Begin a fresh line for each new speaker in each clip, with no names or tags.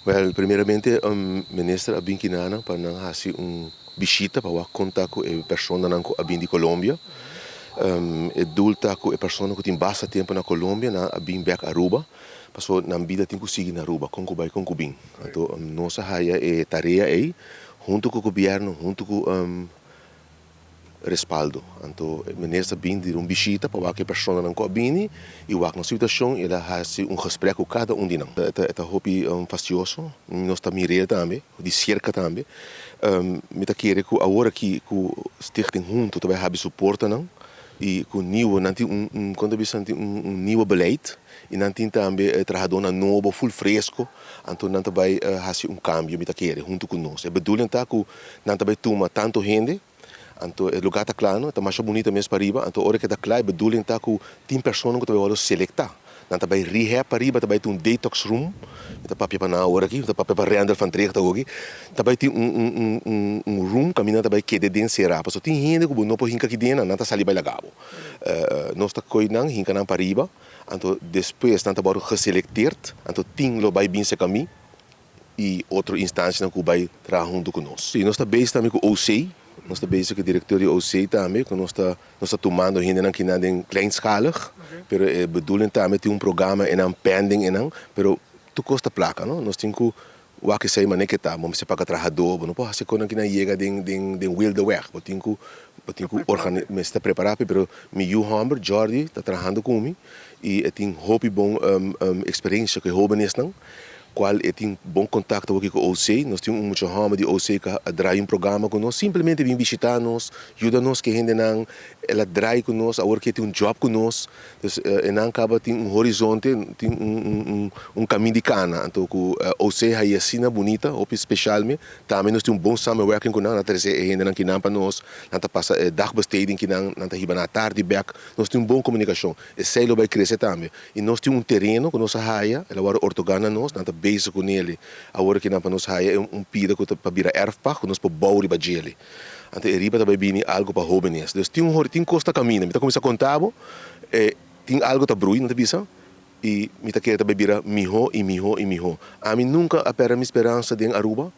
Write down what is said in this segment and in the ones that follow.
Wel, primeramente minister a bin kinana pa nan hasi un bishita pa wak konta ku e personanan ku a bin di Colombia. E doel ta ku e persona ku tin basta tempu na Colombia nan a bin bek Aruba, paso nan bida tin ku sigui na Aruba, kon ku bai kon ku bin. Anto nos a haya e tarea ei huntu ku gobierno, huntu ku respaldo. Anto minister bin di un bishita pa wak e personanan ku a bini i wak nan situashon i el a hasi un gesprek ku kada un di nan. E ta hopi fastioso, nos ta mir'é tambe, di serka tambe. Mi ta kere ku awor aki ku Stichting Hunto ta bai habri su portanan i ku nieuwe, nan tin un, kon ta bisa, nan tin un nieuwe beleid i nan tin tambe trahadónan nobo, ful fresko, anto nan ta bai hasi un kambio, mi ta kere, huntu ku nos. E bedoeling ta ku nan ta bai tuma tantu hende. Anto e lugar ta kla no, e ta masha bunita mes pariba, anto ora ke ta kla e bedoeling ta ku tin persona ku ta bai wòrdu selektá. Nan ta bai rehab pariba, ta bai tin un detox room, mi ta papia pa nan awor aki, mi ta papia pa Randall van Tricht awor aki, ta bai tin un un un un un room kaminda nan ta bai keda den será, pasobra tin hende ku bo no por hinka aki den nan, nan ta sali bai laga bo. Nos ta koy nan, hinka nan pariba, anto despues nan ta wòrdu geselekteerd, anto tin lo bai bin serka mi, i otro instancianan cu bay traha hunto cu nos. I nos ta bezig tambe cu OC, nos ta bezig cu e directeur di OC tambe, cu nos ta nos ta tumando hendenan kinan den kleinschalig, pero e bedoeling tambe tin un programa enan pending enan, pero tur cos ta placa no, nos tin cu wak esey manera ke ta, bo mester paga trahador, bo no por haci cosnan kinan yega den den den wilde weg, bo tin cu bo tin cu organi mester prepara p'e, pero mi yu homber Jordy ta trahando cu mi i e tin hopi bon experiencia cu e hobenesnan. Cual e tin bon contacto awo aki cu OC. Nos tin un mucha homber di OC cu a draai un programa cu nos, simplemente bin bishita nos, yuda nos cu e hendenan, el a draai cu nos, awor ki e tin un job cu nos. Dus e nan caba tin un horizonte, tin un un camin di cana. Anto cu OC hayi asina bunita, hopi special me. Tambe nos tin un bon samenwerking cu nan, nan ta trece e hendenan kinan pa nos, nan ta pasa e dagbesteding kinan, nan ta hiba nan atardi bek. Nos tin un bon comunicacion. Esey lo bay crece tambe. I nos tin un tereno ku nos a haya, el a wòrdu ortogá na nos, nan ta bezig ku neli awor aki nan pa nos haya un pida ku ta pa bira erfpacht ku nos por bou riba djeli. Anto e riba ta bai bini algu pa hóbenes. Dus tin un hori, tin kos ta kaminda. Mi ta kuminsá konta bo, e tin algu ta brui, nan ta bisa, i mi ta kere ta bai bira mihó i mihó i mihó. Ami nunka a pèrdè mi speransa den Aruba.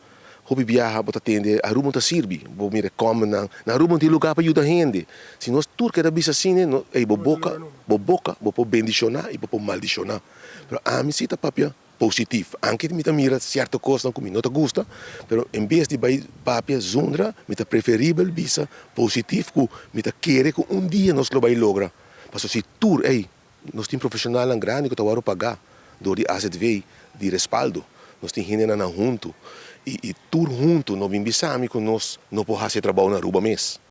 Hopi biaha bo ta tende, Aruba no ta sirbi, bo mira e kòmbenan, na Aruba no tin lugá pa yuda hende. Si nos tur keda bisa asina, no, ey, bo boka, bo boka, bo por bendishoná i bo por maldishoná. Pero ami si ta papia positif, anke mi ta mira sierto kosnan ku mi no ta gusta, pero en bes di bai papia zundra, mi ta preferibel bisa positif ku mi ta kere ku un dia nos lo bai logra. Pasobra si tur, ey, Nos tin profesionalnan grandi ku ta wòrdu pagá dor di AZV di respaldo. Nos tin hendenan nan huntu i i tur huntu no bin bisa mi ku nos no por hasi e trabou na Aruba mes.